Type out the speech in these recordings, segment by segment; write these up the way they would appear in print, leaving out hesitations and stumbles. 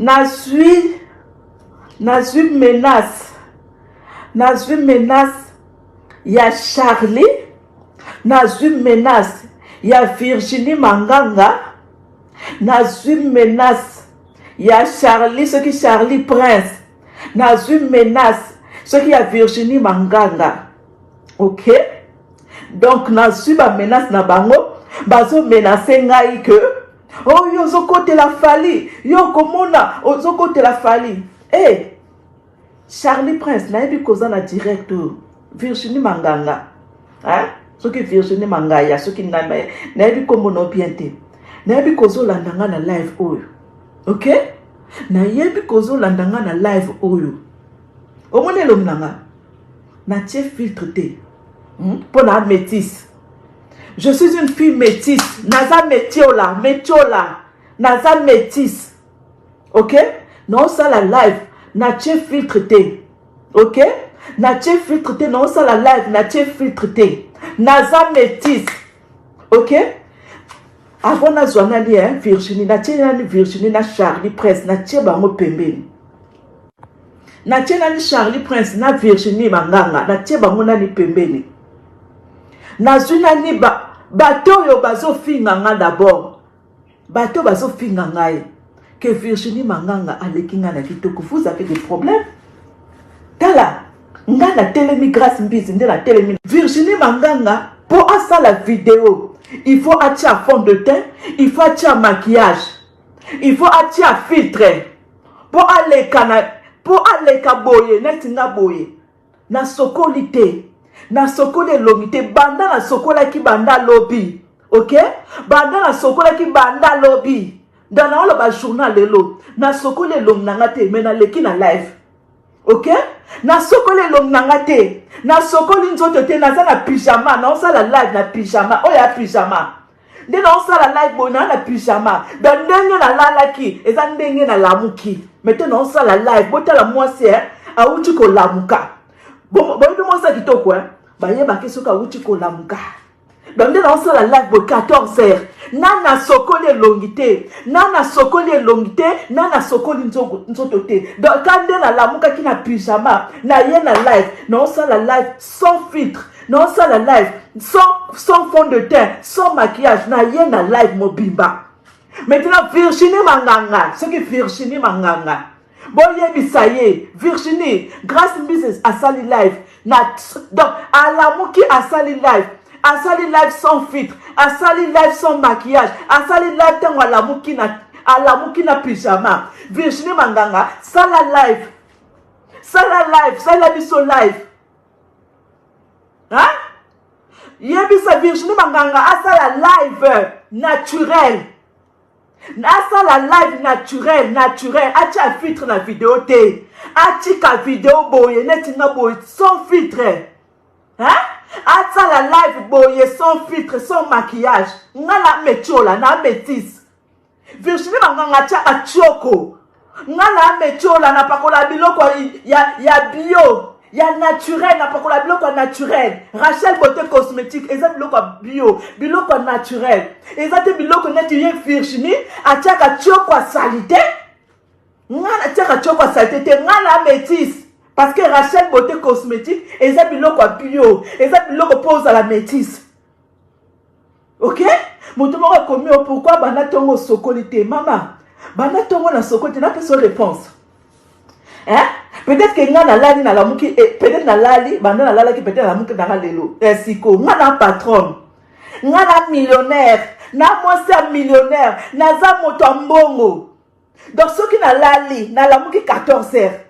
Nazwi menace, nazwi menace ya Charlie, nazwi menace ya Virginie Manganga, nazwi menace ya Charlie, soki Charlie Prince, nazwi menace soki ya Virginie Manganga. Ok, donc nazwi bamenace na bango, bazomenace ngai ke oyo, oh, ozokotela Fally, yo okomona ozokotela Fally. E hey, Charlie Prince, nayebi koza na direct oyo. Virginie Manganga, hein? Soki Virginie Mangaya, soki nayebi nkombo na bien te, nayebi kozolanda nga na live oyo. Ok, nayebi kozolanda nga na live oyo. Omoni elongi na nga, natie filtre te mpo na métisse. Je suis une fille métisse, naza metiola, metiola, naza métisse. Ok, naosala live, natie filtre te. Ok, natie filtre te, naosala live, natie filtre te, naza métisse. Ok, avant nazwa nani, eh, Virginie, natie nani, Virginie na Charlie Prince, natie bango pembeni. Natie nani, Charlie Prince na Virginie Manganga, natie bango nani pembeni. Nazwi nani, bato oyo bazofinga nga. D'abord bato bazofinga ngai ke Virginie Manganga aleki ngai na kitoko. Vous avez des problèmes. Tala ngai natelemi, Grâce Mbizi nde natelemi. Virginie Manganga, mpo asala video, il faut atia fond de teint, il faut atia maquillage, il faut atia filtre mpo aleka na mpo aleka boye neti nga boye. Nasokoli te, nasokoli elongi te banda nasokolaki banda lobi. Ok, banda nasokolaki banda lobi, nda naoloba journal lelo, nasokoli elongi na nga te, me naleki na live. Ok, nasokoli elongi na nga te, nasokoli nzoto te, naza na pyjama, naosala live na pyjama oyo ya pyjama nde naosala live boye. Naa na pyjama, donc ndenge nalalaki eza ndenge nalamuki. Me te, naosala live. Botala mwasi e awuti kolamuka. Boyebi mwasi ya kitoko e bayebaki soki awuti kolamuka. Donc nde naosala live boye, 14 heures, na nasokoli elongi te, na nasokoli elongi te, na nasokoli nzoto te. Donc ka nde nalamukaki na pyjama, naye na live, naosala live sans filtre, naosala live sans fond de teint, sans maquillage, naye na live mobimba. Maintenant Virginie Manganga, soki Virginie Manganga, boyebisa ye Virginie, Grâce Mbizi asali live na, donc alamuki, asali live, asali live sans filtre, asali live sans maquillage, asali live ntango alamuki na pyjama. Virginie Manganga, sala live, sala live, sala biso live, hein? Yebisa Virginie Manganga asala live naturel, asala live naturel, naturel, atia filtre na video te, atika video boye neti nga boye, sans filtre, hein? Asala live boye sans filtre, sans maquillage. Nga na metiola, na métisse. Virginie Manganga atiaka tioko, nga na metiola, napakola biloko ya bio, ya naturel, napakola biloko ya naturel. Rachel Beauté Cosmétique eza biloko ya bio, biloko ya naturel, eza te biloko neti ye Virginie atiaka tioko ya saleté. Nga natiaka tioko ya saleté te, nga na métisse, parce que Rachel Beauté Cosmétique eza biloko ya bio, eza biloko mpo ozala métisse. Ok, moto moko akomi o pourquoi banda ntongo osokoli te? Mama, banda ntongo nasokoli te, napesa réponse, hein? Peut-être que nga nalali, nalamuki, eh, peut-être nalali banda nalalaki, peut-être nalamuki nanga lelo. Eh, siko nga na patronne, nga na millionnaire, na mwasi ya millionnaire, naza moto ya mbongo. Donc soki nalali, nalamuki 14 heures,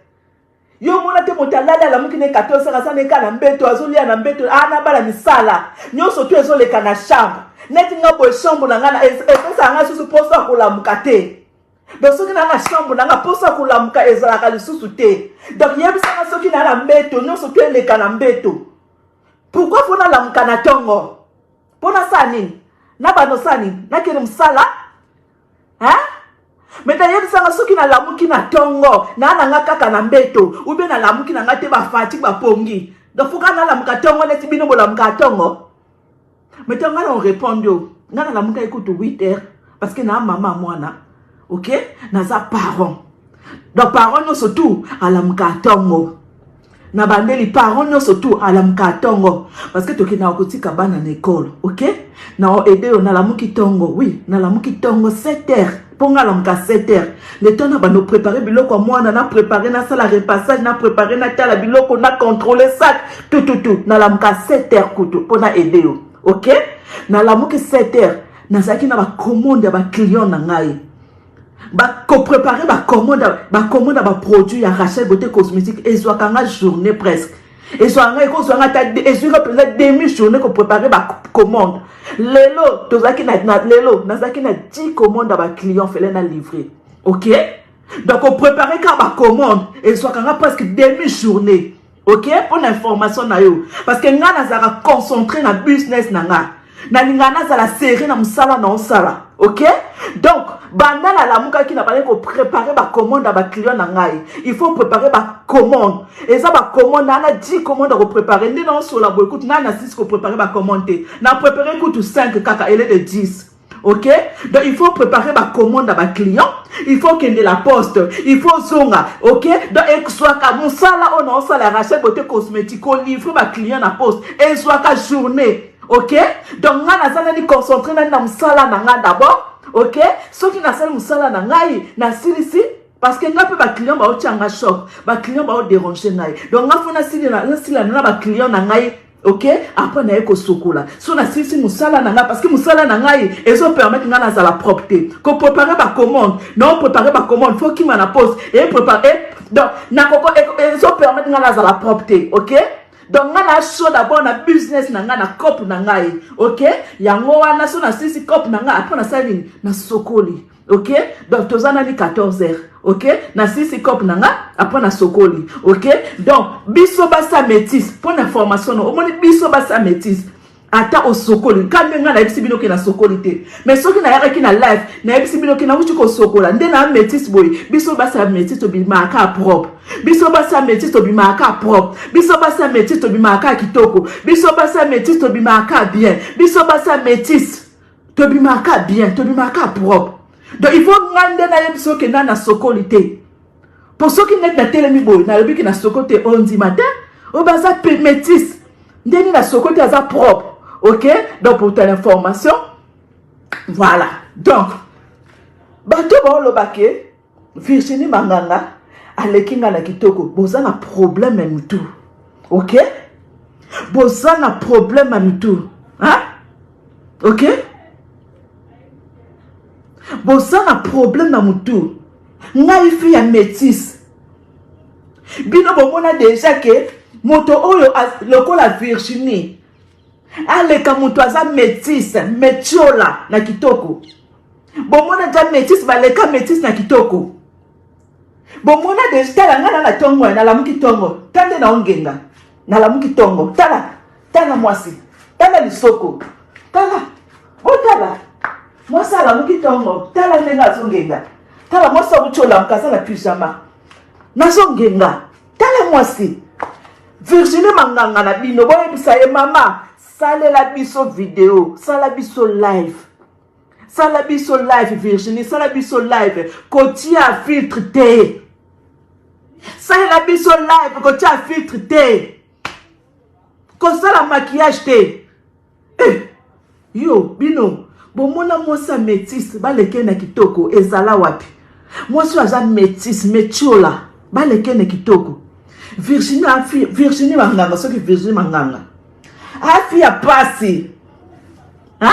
yo mona te moto alali, alamuki ne 14 heures, aza neka na mbeto, azolia na mbeto, ana bala misala nyonso to ezoleka na chambre neti nga boye. Chambre na nga epesaka nga lisusu mposa ya kolamuka te. Donc soki naa na chambre na nga, mposa ya kolamuka ezalaka lisusu te. Donc yebisanga, soki naa na mbeto, nyonso to eleka na mbeto, pourquoi faut nalamuka na ntongo? Mpo nasala nini? Nabanda osala nini? Nakende mosala, hein? Me nayebisanga, soki nalamuki na ntongo, naa na nga kaka na mbeto, ube nalamuki na nga te, bafatigue, bapongi. Donc faut nalamuka ntongo neti bino bolamuka ntongo. Me ntongo nga na orépondre yo, nga nalamuka ekutu 8 heures, parce que naa mama mwana. Ok, naza parent. Donc parent nyonso tout alamuka ntongo. Na bandeli, parent nyonso tout alamuka ntongo, parce que tokendaka kotika bana na ekole, ok? Na aide yo, nalamuki ntongo. Oui, nalamuki ntongo 7 heures, mpo nga alamuka 7 heures. Le temps na bando prépare biloko ya mwana, na prépare, nasala repassage, na prépare, natala biloko, na contrôle sac, tututu. Nalamuka 7 heures kutu mpo na aide yo, ok? Nalamuki 7 heures, nazalaki na bacommande ya baclient na ngai, bakoprépare bacommande, bacommande ya baproduit ya Rachel Beauté Cosmétique. Ezwaka nga journée presque, ezwaka nga, ekozwa nga ata, ezwika mpenza demi journée koprépare bacommande. Lelo tozalaki na, lelo nazalaki na 10 commande ya baclient, fallait na livrer, ok? Donc koprépare kaka bacommande ezwaka nga presque demi journée, ok? Mpo na information na yo, parce que nga nazalaka concentré na business na nga, nalingaka nazala sérieux na mosala na osala, ok? Donc banda nalamukaki, na bandaki koprépare bacommande ya baclient na ngai. Il faut préparer bacommande, eza bacommande na 10 commande ya koprépare. Nde naosola boye, kutu ngai nasisi koprépare bacommande te, na préparé kutu 5 kaka, ele de 10, ok? Donc il faut préparer bacommande ya baclient, il faut kende la poste, il faut zonga, ok? Donc ezwaka mosala oyo naosala ya Rachel Beauté Cosmétique, kolivre baclient na poste, ezwaka journée, ok? Donc ngai naza nani concentré nani na mosala na ngai d'abord, ok? Soki nasali mosala na ngai, nasilisi, parce que ngai mpe baclient baotia nga choc, baclient baodérange ngai. Donc ngai faut nasilana na baclient na ngai, ok? Après naye kosokola. So nasilisi mosala na ngai, parce que mosala na ngai ezopermettre ngai nazala propre te. Koprépare bacommande, naoprépare bacommande, faut kima na poste e prépare. Donc nakoko, ezopermettre ngai nazala propre te, ok? Donc ngai na chaud d'abord na business na ngai, na cope na ngai, ok? Yango wana, so nasilisi cope na ngai, après nasali nini? Nasokoli, ok? Donc toza nani 14 heures, ok? Nasilisi cope na nga, après nasokoli, ok? Donc biso basi ya métis, mpo na information no, omoni, biso basi ya métis, ata osokoli ka nde ngai nayebisi bino ke nasokoli te, mais soki nayakaki na live, nayebisi bino ke nauti kosokola, nde na métis boye. Biso basi ya métis tobimaka propre, biso basi ya métis tobimaka propre, biso basi ya métis tobimaka kitoko, biso basi ya métis tobimaka bien, biso basi ya métis tobimaka bien, tobimaka propre. Donc il faut ngai nde nayebi soki nda nasokoli te, po soki neti natelemi boye, nalobi ke nasokoli te, ondima te. Oyo baza métis, ndeni nasokoli te, aza propre, ok? Donc pour ton information, voilà. Donc bato baoloba ke Virginie Manganga aleki nga na kitoko, boza na problème ya mitu, ok? Boza na problème ya mitu, hein? Ok, boza na problème na mutu. Ngai fille ya métise, bino bomona déjà ke moto oyo lokola Virginie aleka moto aza métise metiola na kitoko. Bomona déjà métise baleka métise na kitoko? Bomona déjà? Tala ngai na ntongo, nalamuki ntongo, ta nde naongenga. Nalamuki ntongo, tala, tala mwasi, tala lisoko, tala, botala mwasi alamuki ntongo, tala ndenge azongenga. Tala mwasi awuti olamuka, aza na pyjama, nazongenga. Tala mwasi Virginie Manganga na bino, boyebisa ye: mama, salela biso video, sala biso live, sala biso live. Virginie, sala biso live, kotia filtre te. Salela biso live, kotia filtre te, kosala maquillage te. Eh, yo bino bomona mwasi ya métise baleke na kitoko ezala wapi? Mwasi oyo aza métise metiola baleke na kitoko. Virginie afi, Virginie Manganga, soki Virginie Manganga afi ya pasi, ha?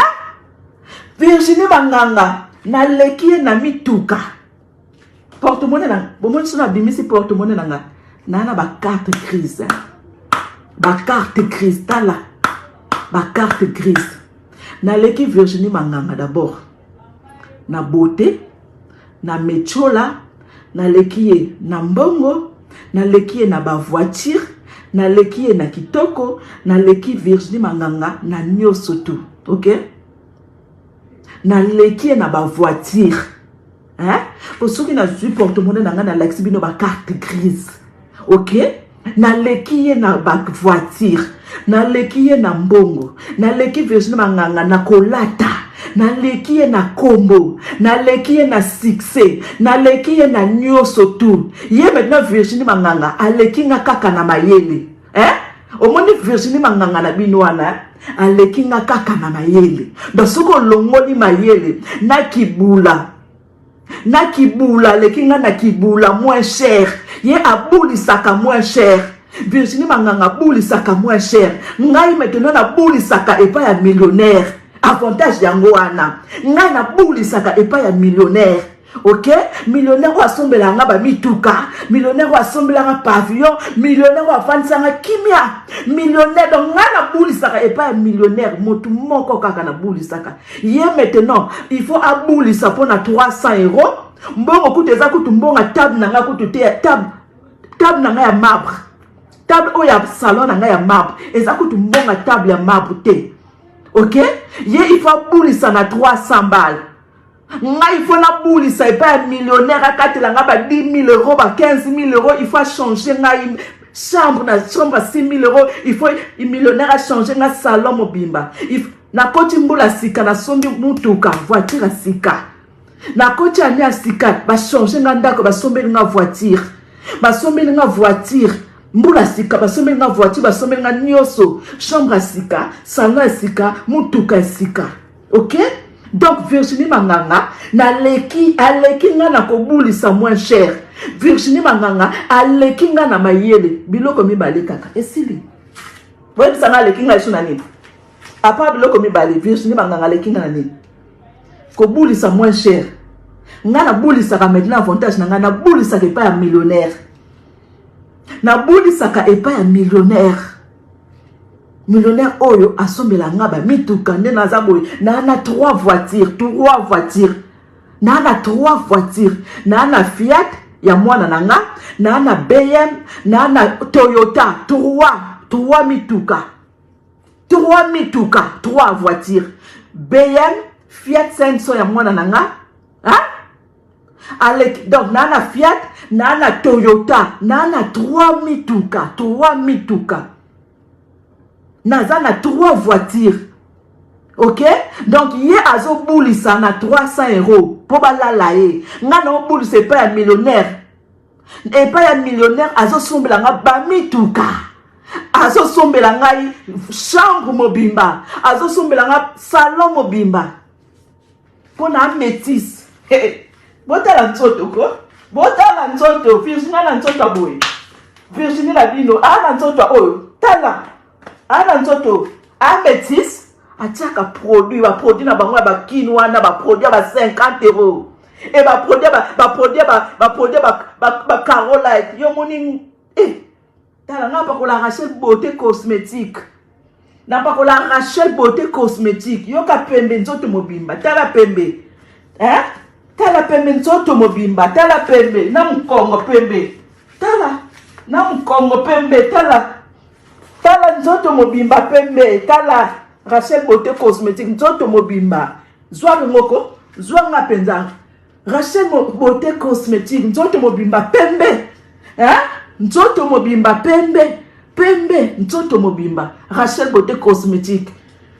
Virginie Manganga naleki ye na mituka, porte-monnaie na bomoni, so nabimisi porte-monnaie na nga, naa na bacarte grise, bacarte grise, tala bacarte grise. Naleki Virginie Manganga d'abord na beauté, na metiola, naleki ye na mbongo, naleki ye na bavoiture, naleki ye na kitoko, naleki Virginie Manganga na nyonso tu, ok? Naleki ye na bavoiture, hein? Po soki nazwi porte-monnaie na ngai, nalakisi bino bacarte grise, ok? Naleki ye na bavoiture, naleki ye na mbongo, naleki Virginie Manganga na kolata. Naleki ye na kombo, naleki ye na succès, naleki ye na nyonso tout. Ye maintenant Virginie Manganga aleki nga kaka na mayele, eh? Omoni Virginie Manganga na bino wana, eh? Aleki nga kaka na mayele. Donc soki olongoli mayele na kibula, na kibula aleki nga na kibula moins cher. Ye abulisaka moins cher. Virginie Manganga abulisaka moins cher. Ngai maintenant nabulisaka epai ya millionnaire. Avantage yango wana, ngai nabulisaka epai ya millionnaire. Ok, millionnaire oyo asombelaka nga bamituka, millionnaire oyo asombelaka pavillon, millionnaire oyo afandisanga kimia, millionnaire. Donc ngai nabulisaka epai ya millionnaire, motu moko kaka nabulisaka ye. Maintenant il faut abulisa mpona 300 euro. Mbongo kutu eza kutu mbongo table na ngai kutu te, table na ngai ya marbre, table oyo ya salon na ngai ya marbre, eza kutu mbongo table ya marbre te. Ok, ye il faut abulisa na 300 balles. Ngai il faut nabulisa epai ya millionnaire, akatela ngai ba 10 000 euros, ba 15 000 euros. Il faut achanger ngai chambre, na chambre ya 6 000 euros. Il faut millionnaire achanger ngai salon mobimba. Nakoti mbula sika, nasombi mutuka, voiture ya sika. Nakoti année ya sika, bachanger nga ndako, basombeli nga voiture, basombeli nga voiture. Mbula sika, basombeli nga voiture, basombeli nga nyonso, chambre ya sika, salon ya sika, mutuka ya sika. Ok, donc Virginie Manganga naleki, aleki nga na kobulisa moins cher. Virginie Manganga aleki nga na mayele. Biloko mibale kaka esili. Boyebisa nga, aleki nga esu na nini à part biloko mibale? Virginie Manganga aleki nga na nini? Kobulisa moins cher. Nga nabulisaka maintenant, avantage na ngai, nabulisaka epai ya millionnaire, nabulisaka epai ya millionnaire. Millionnaire oyo asombela nga bamituka. Nde naza boye, naa na trois voitures, trois voitures, naa na trois voitures. Naa na Fiat ya mwana na nga, naa na BM, naa na Toyota. Trois, trois mituka, trois mituka, trois voitures: BM, Fiat 500 ya mwana na nga, hein? Aleki. Donc naa na Fiat, naa na Toyota, naa na trois mituka, trois mituka, naza na trois voitures. Ok, donc ye azobulisa na 300 euro mpo balala ye. Nga na obulisa epai ya millionnaire, epai ya millionnaire azosombela nga bamituka, azosombela ngai chambre mobimba, azosombela nga salon mobimba mpo na métisse. Botala nzoto ko, botala nzoto. Virginie na nzoto ya boye, Virginie na bino aa na nzoto oyo, tala, aa na nzoto a métisse. Atiaka produit, baproduit na bango ya bakini wana, baproduit ya ba 50 euro e baproduit, baproduit, baproduit bacarolite. Yo moni e, tala nga, pakola Rachel Beauté Cosmétique, napakola Rachel Beauté Cosmétique. Yoka pembe nzoto mobimba, tala pembe, hein? Tala pembe nzoto mobimba, tala pembe na mokongo pembe, tala na mokongo pembe, tala, tala nzoto mobimba pembe. Tala Rachel Beauté Cosmétique, nzoto mobimba. Zwa moko, zwanga mpenza Rachel Beauté Cosmétique, nzoto mobimba pembe, hein? Nzoto mobimba pembe, pembe nzoto mobimba, Rachel Beauté Cosmétique.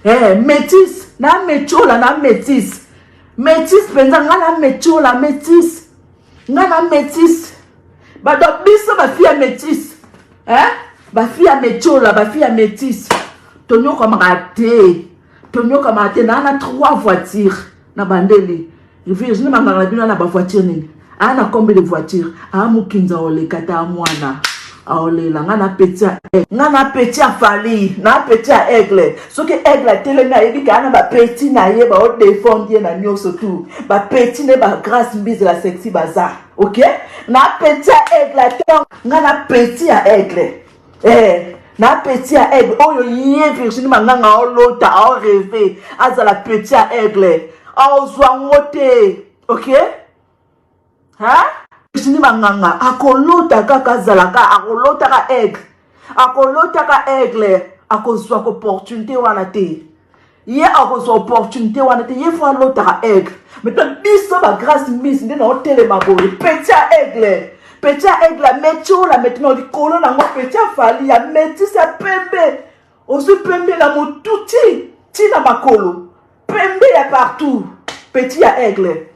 Eh, métis na metiola, na métis, métis mpenza. Nga na metiola, métis, nga na métis. Bato biso bafille ya métis, eh? Bafille ya metiola, bafille ya métis, tonyokamaka te, tonyokamaka te. Naa na trois voitures na bandeli. Virginie Manganga na bino na bavoiture nini? Aa na combien de voiture? Aa mokinza oleka te, mwana aolela. Nga na petit ya, nga na petit ya Fally, na petit ya Aigle. Soki Aigle atelemi, ayebi ka na bapetits na ye baodéfendre ye na nyonso tu. Bapetits nde bagrâce mbizela sexy baza. Ok, na petit ya Aigle aton, nga na petit ya Aigle, eh, na petit ya Aigle oyo ye Virginie Manganga aolota, aorêver azala petit ya Aigle, aozwa ngo te. Ok, ha, Virginie Manganga akolota kaka azalaka, akolotaka Aigle, akolotaka Aigle, akozwaka opportunité wana te. Ye akozwa opportunité wana te. Ye faut alotaka Aigle. Maintenant biso bagrâce mbisi nde naotelema boye, petit ya Aigle, petit ya Aigle ya metiola. Maintenant likolo nango petit ya Fally ya métis ya pembe. Ozwi pembe na motu ti ti na makolo. Pembe ya partout, petit ya aigle.